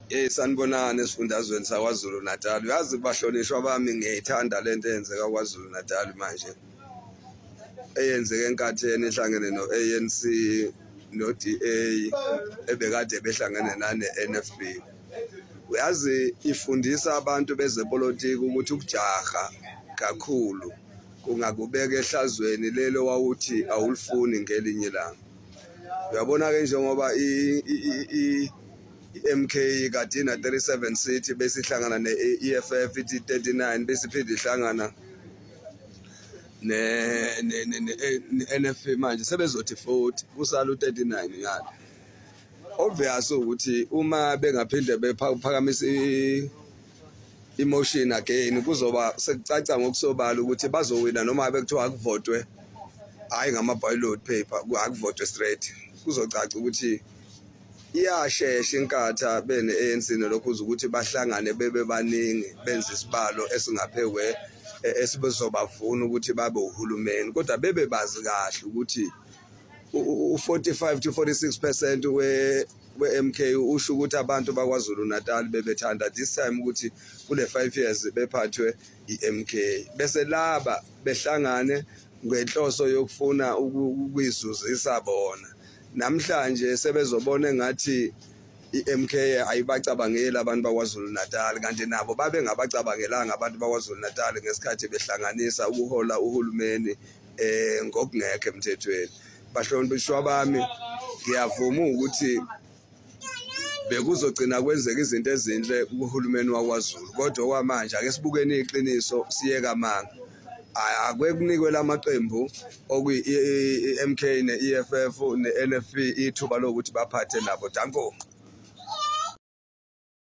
Hey, sanibonani esifundazweni saKwaZulu Natal. Uyazi bahlonishwa bami, ngiyayithanda lento eyenzeka KwaZulu Natal manje. Eyenzeke enkatheni ehlangene no-ANC no-DA ebekade behlangene nane-NFP. Uyazi ifundisa abantu bezepolitiki ukuthi ukujaha kakhulu kungakubeka ehlazweni lelo wawuthi awulifuni ngelinye ilanga. Uyabona-ke njengoba i-MK kade ina 37 seat, bese ihlangana ne-EFF ithi 39, bese iphinde ihlangana ne-NFP, manje sebezothi 40, kusala u-39 ngale. Obvious ukuthi uma bengaphinde bephakamisa i-motion again, kuzoba sekucaca ngokusobala ukuthi bazowina, noma bekuthiwa akuvotwe, hayi ngama-ballot paper, akuvotwe straight. Kuzocaca ukuthi iyashesha inkatha bene-ANC nolokhu ukuthi bahlangane bebe baningi, benze isibalo esingaphekwe esibezobavuna ukuthi babe uhulumeni, kodwa bebe bazi kahle ukuthi u-45 to 46% we-MK usho ukuthi abantu bakwaZulu Natal bebethanda this time ukuthi kule 5 years bephathwe i-MK, bese laba behlangane ngenhloso yokufuna ukuyizuzisa bona. Namhlanje sebezobona engathi i-MK ayibacabangeli abantu bakwaZulu Natal, kanti nabo babe ngabacabangelanga abantu bakwaZulu Natal ngesikhathi behlanganisa ukuhola uhulumeni ngokungekho emthethweni. Bahlonishwa bami, ngiyavuma ukuthi bekuzogcina kwenzeka izinto ezinhle kuhulumeni wakwaZulu, kodwa okwamanje ake sibukeni iqiniso, siyeke amanga. Ake kunikwe lamaqembu okuyi-MK ne-EFF ne-NFP ithuba lokuthi baphathe nabo. Danko.